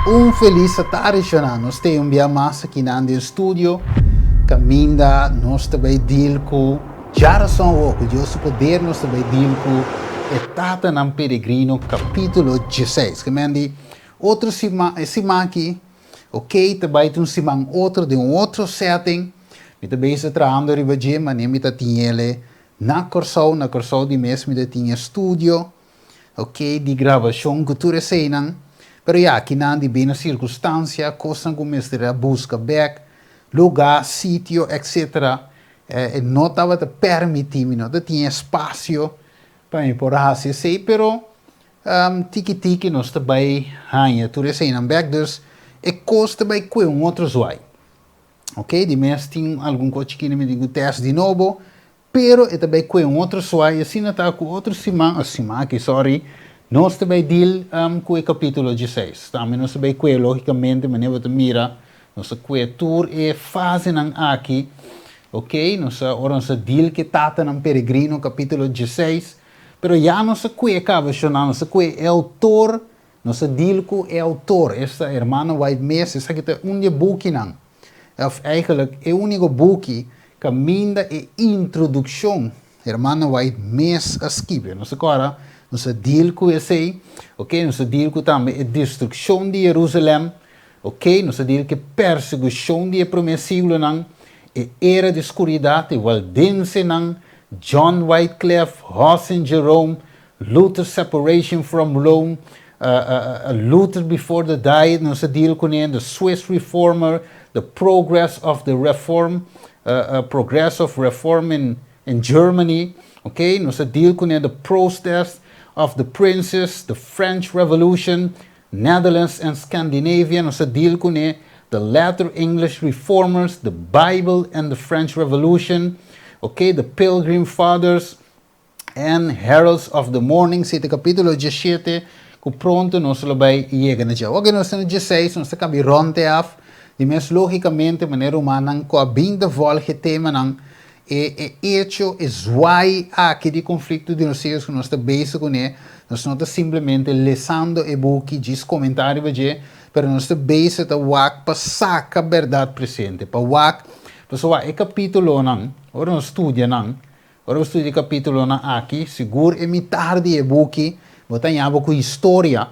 Un felis atardi, shonnan. Nos tin un dia mas aki na den studio. Kaminda nos ta bai deal ku djarason, ku Dios su poder nos ta bai deal ku e Tatanan Peregrino kapítulo 16. Ke men di otro siman aki, ok, ta bai un siman otro den un otro setting. Mi ta bezig trahando riba dje, ma mi ta tin na Kòrsou di mes mi tin studio, ok, di grabashon ku tur eseinan. Pero ya, akinan debí na sirkunstansia, kos ku mester buska bèk, lugá, sitio, etc. No tabata permití, no tin espasio pa mi por hasi esei, pero tiki tiki nos ta bai haña tur eseinan bèk, dus e kos ta bai ku un otro zwaai. Ok, di mes tin algun kos chikí mi digo test di nobo, pero e ta bai ku un otro zwaai, asina ta ku otro siman, o siman aki, sorry, nos ta bai deal ku e kapítulo 16. Tambe nos ta bai ku, lógikamente, manera bo mira, nos ku tur e fasenan aki, ok, nos ora nos deal ku Tatanan Peregrino kapítulo 16, pero ya nos ku e kaba, nos ku e outor, nos deal ku e outor, esta hermana White mes, esaki ta un di e bukinan. Of eigenlijk e úniko buki kaminda e introdukshon hermana White mes a skibi. Nos awor, nos deal ku esei, ok, nos deal ku tambe e destrukshon di Jerusalèm, ok, nos deal ku persekushon di promé siglonan, e era di skuridat, e waldensenan, John Wycliffe, Huss and Jerome, Luther's separation from Rome, Luther before the Diet, nos deal ku the Swiss Reformer, the progress of the Reform, progress of reform in Germany, ok? Nos deal ku the protest of the princes, the French Revolution, Netherlands and Scandinavia, nos deal ku the latter English Reformers, the Bible and the French Revolution, ok? The Pilgrim Fathers and Heralds of the Morning, esei kapítulo 17, ku pronto nos lo bai yega na dje. Ok, nos tin 16, nos a kaba rond af, di mes lógikamente, manera rumannan ku a bin ta volg e temanan, e echo e zwaai aki di konflikto di nos ku nos ta bezig kuné, nos no ta simplemente lesando e buki, djis komentario dje, pero nos ta bezig ta wak pa saka berdat presente, pa wak, pa e kapítulonan, ora nos studia nan, ora nos studia kapítulonan aki, sigur e mitar di e buki, bo ta haña ku historia,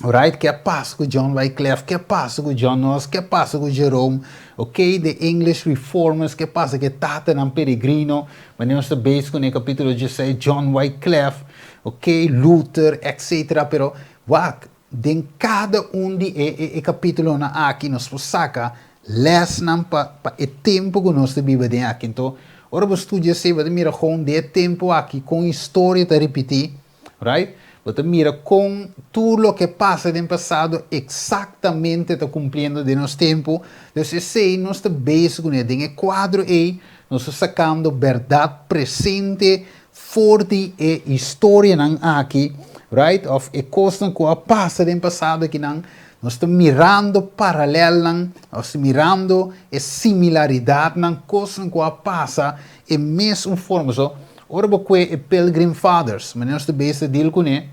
right? Kiko a pasa ku John Wycliffe, kiko a pasa ku John Knox, kiko a pasa ku Jerome, ok? The English Reformers, kiko a pasa ku Tatanan Peregrino, ma nos ta bezig ku kapítulo 16, John Wycliffe, ok? Luther, etc. Pero, wak, den kada un di e kapítulonan aki, nos por saka lèsnan pa e tempu ku nos ta biba den aki. Anto, ora bo studia esei, bo mira kon e tempu aki, kon historia ta ripití, right? Bo mira kon tur loke a pasa den pasado eksaktamente ta kumpliendo den nos tempu. Anto, esei nos ta bezig kuné, den e kuadro ei, nos ta sakando berdat presente for di e historianan aki, right? Of e kosnan ku a pasa den pasado akinan, nos ta mirando paralelnan, nos ta mirando e similaridatnan, kosnan ku a pasa e mesun forma. So, ora bo e Pilgrim Fathers, ma nos ta bezig deal kuné,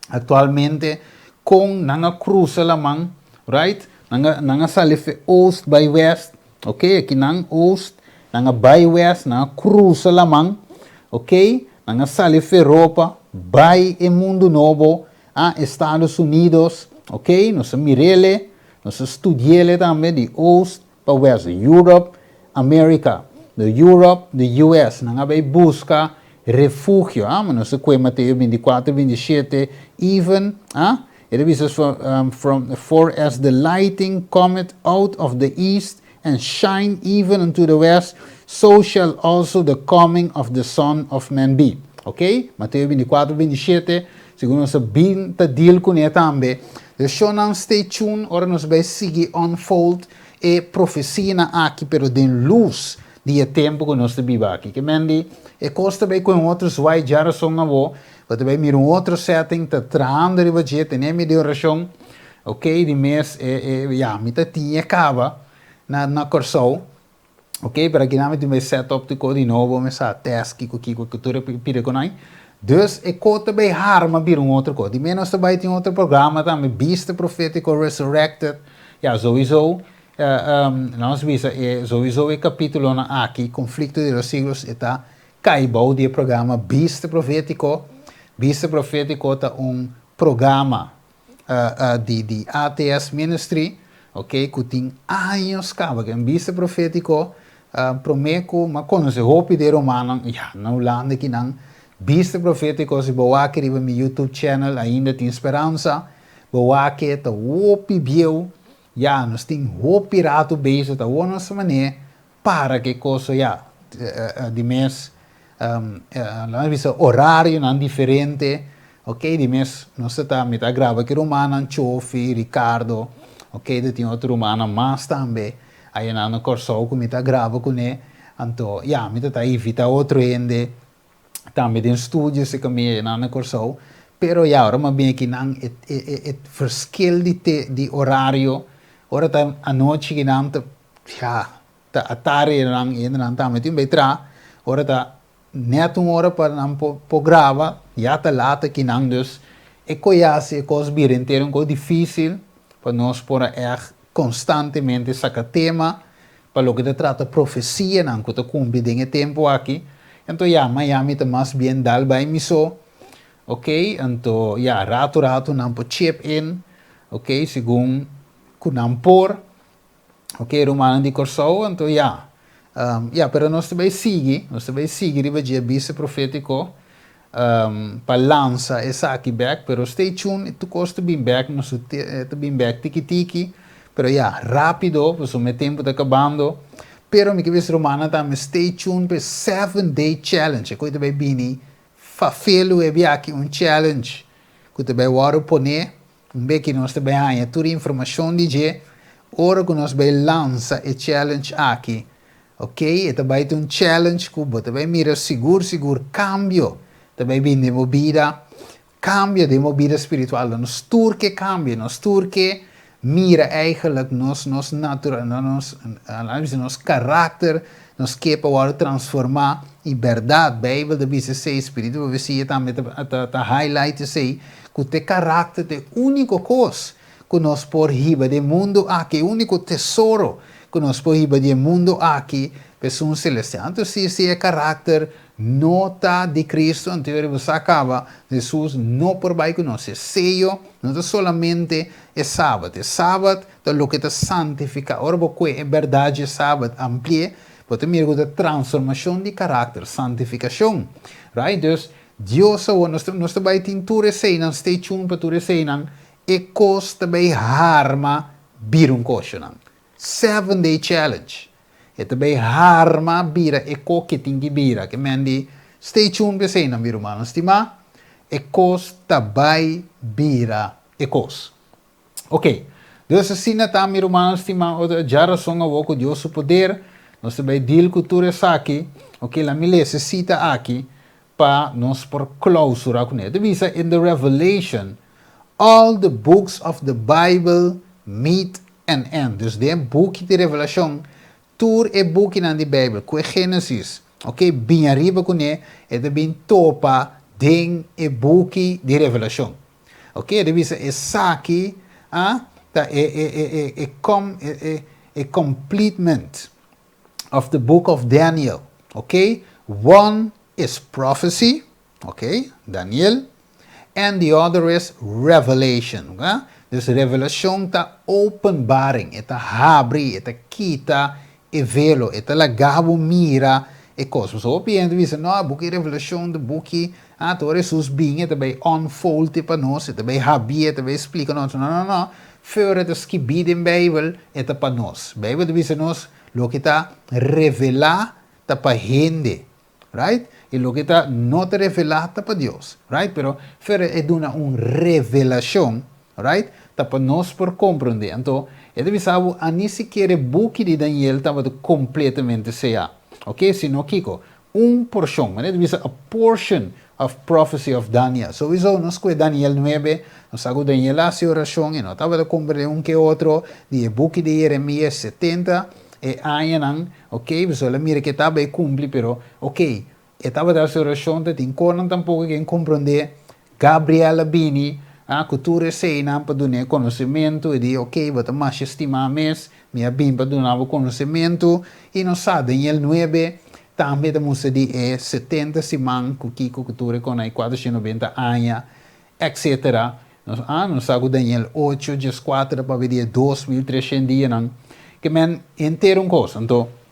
aktualmente kon nan a krusa laman, right? Nan a sali for di oost bai west, ok? Akinan oost, nan a bai west, nan a krusa laman, ok? Nan a sali for di Europa, bai e Mundu Nobo, a Estados Unidos, ok? Nos a mir'é, nos a studi'é tambe di oost pa west, Europe, America, the Europe, the US, nan a bai buska refugio, ah, nos a kue Mateo 24, 27, even, ah, it is from, for as the lightning cometh out of the east and shine even unto the west, so shall also the coming of the Son of Man be. Ok? Mateo 24, 27, segun nos a bin ta deal kuné tambe. Dus shonnan, stay tuned, ora nos bai sigui unfold e profesianan aki, pero den lus di e tempu ku nos ta biba aki. Ke men di, e kos ta bai ku un otro zwaai djarason awor, bo ta bai mira un otro setting, ta trahando riba dje, tene mi den orashon, ok, di mes, ya, mi ta tin e kaba na Kòrsou, ok, pero akinan mi tin bai set up di nobo, mi sa test kiko kiko ku tur pide ku nai. Dus e kos ta bai harma bira un otro kos. Di mes nos bai tin otro programa tambe, Bista Profétiko Resurrected. Ya, sowieso, nos bisa, sowieso e kapítulonan aki, Konflikto di los Siglos, ta kai bou di e programa Bista Profétiko. Bista Profétiko ta un programa di ATS Ministry, ok, ku tin aña kaba, ku Bista Profétiko, promé ku m'a konosé hopi di rumannan, ya, na Hulanda akinan, Bista Profétiko, si bo wak riba mi YouTube channel, Ainda Tin Speransa, bo wak e ta hopi bieu, ya, nos tin hopi ratu bezig, ta nos manera para ku kos, ya, di mes, laga bisa orarionan diferente, ok, di mes nos ta mi ta graba ku rumannan Chofi, Ricardo, ok, de tin otro rumannan mas tambe, einan na Kòrsou ku mi ta graba kuné, anto, ya, mi ta invitá otro hende, tambe den studio se kami einan na Kòrsou, pero ya, ora m'a bin akinan e, e, e, e verschil di, te, di orario, ora ta anochi akinan ta, ya, ta atardi nan tambe tin bai traha, ora ta net un ora pa nan por graba, ya ta laat akinan, dus e kos a hasi e kos bira henter un kos difísil pa nos por echt konstantemente saka tema pa loke ta trata profesianan ku ta kumpli den e tempu aki. Anto ya, Miami ta mas bien dal bai mi so, ok, anto ya, ratu ratu nan por chip in, ok, segun ku nan por, ok, rumannan di Kòrsou, anto ya, ya, pero nos ta bai sigui, nos ta bai sigui riba dje Bista Profétiko pa lansa esaki bèk, pero stay tuned, tur kos ta bin bèk, nos ta bin bèk tiki tiki, pero ya, rápido, pasobra e tempu ta kabando, pero mi ke bisa rumannan tambe stay tuned pa e 7 day challenge, e kos ta bai bini fafelu e biaha un challenge ku ta bai wòrdu poné, un bes ku nos ta bai haña tur informashon di dje, ora ku nos bai lansa e challenge aki, ok, e ta bai un challenge ku bo ta bai mira sigur sigur kambio, ta bai bin den bo bida, kambio den bo bida spiritual, nos tur ke kambio, nos tur ke mira eigenlijk nos natural, nos karakter, nos ke pa wòrdu transformá, i bèrdat, Beibel ta bisa esei, Spiritu Profesia tambe ta highlight esei, ku e karakter ta e úniko kos ku nos por hiba den mundu aki, e úniko tesoro ku nos por hiba den mundu aki, pa esun selestial. Anto, si e karakter no ta di Kristu, anto bo sa kaba, Hesus no por bai ku nos. E seyo no ta solamente e sabat. E sabat ta loke ta santifiká. Ora bo kue e bèrdat e sabat ampli'é, bo ta mira ku ta transformashon di karakter, santifikashon. Right? Dus, Dios nos ta bai tin tur eseinan, stay tuned pa tur eseinan, e kos ta bai harma bira un kosnan. 7 day challenge. E ta bai harma bira e kos ku tin ku bira. Ke men di stay tuned pa eseinan, mi rumannan stimá. E kos ta bai bira e kos. Ok. Dus asina ta, mi rumannan stimá, djarason awor ku Dios su poder, nos ta bai deal ku tur esaki. Ok, laga mi lesa e sita aki pa nos por klousura kuné. Ta bisa in the Revelation, all the books of the Bible meet and end. Dus den buki di Revelashon, tur e bukinan di Beibel, ku Genesis, ok, bin ariba kuné, e ta bin topa den e buki di Revelashon. Ok, ta bisa esaki, ah, ta e completement of the book of Daniel. Ok, one is prophecy, ok, Daniel, and the other is revelation. Okay? Dus revelashon ta openbaring, e ta habri, e ta kita e velo, e ta laga bo mira e kos. So, hopi hende bisa, no, buki Revelashon, e buki, ah, tur Hesus bin, e ta bai unfold pa nos, e ta bai habri, e ta bai splika nos. No, no, no. Fuera ta skibí den Beibel, e ta pa nos. Beibel ta bisa nos, loke ta revelá ta pa hende. Right? I loke ta no ta revelá ta pa Dios. Right? Pero fuera e duna un revelashon, right? Ta pa nos por komprondé. Anto, e ta bisa bo, ni sikiera buki di Daniel tabata kompletamente seyá. Ok? Sino kiko, un porshon. E ta bisa a portion of prophecy of Daniel. Sowieso, nos kue Daniel 9, nos sa ku Daniel a hasi orashon, i no tabata komprondé un ke otro, di e buki di Jeremias 70, e añanan, ok, so el a mira ku tabata kumpli, pero, ok, E tabata hasi orashon, ta tin konan tampoko ken komprondé. Gabriel a bini ku tur eseinan pa dun'é konosementu. E di, Oke, bo ta masha stimá mes, mi a bin pa duna bo konosementu. I nos sa, Daniel nuebe tambe ta mustra di e 70 siman ku kiko ku tur e kona e 490 aña, etcetera. Nos a nos sa ku Daniel ocho, 14 ta papia di e 2300 dianan. Ke men henter un kos. Anto,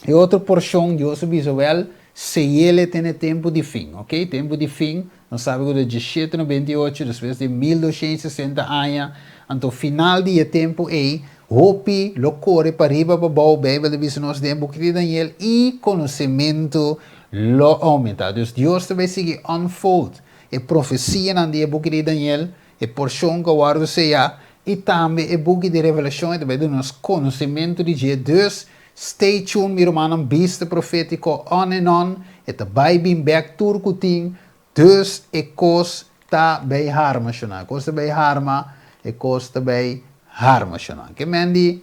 E otro porshon Dios a bisa, Wèl, seyel e tene tempu di fin. Oke, tempu di fin, nos sabi ku ta 1798, despues di 1260 aña, anto final di e tempu ei, hopi lo kore pariba pabou, Beibel ta bisa nos den buki di Daniel, i konosementu lo oumentá. Dus Dios ta bai sigui unfold e profesianan di e buki di Daniel, e porshon ku a wòrdu seyá, i tambe e buki di Revelashon, e ta bai duna nos konosementu di dje. Dus, Stay tuned mi rumannan bista profetico on and on e ta bay bin bek tur cu tin dus e cos ta bay harma shona e cos ta bay harma e cos ta bay harma shona ke men di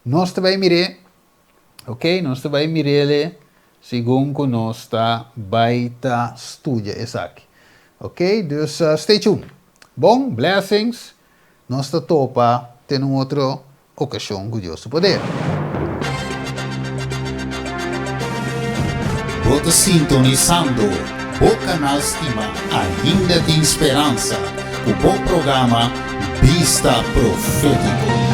nos ta bay mire ok nos ta bay mirele segun cu nos ta bay ta studia esaki ok dus stay tuned bon blessings nos ta topa ten un otro Okashon ku Dios su poder. Bo ta sintonisando bo kanal stima Ainda Tin Speransa ku bo programa Bista Profétiko.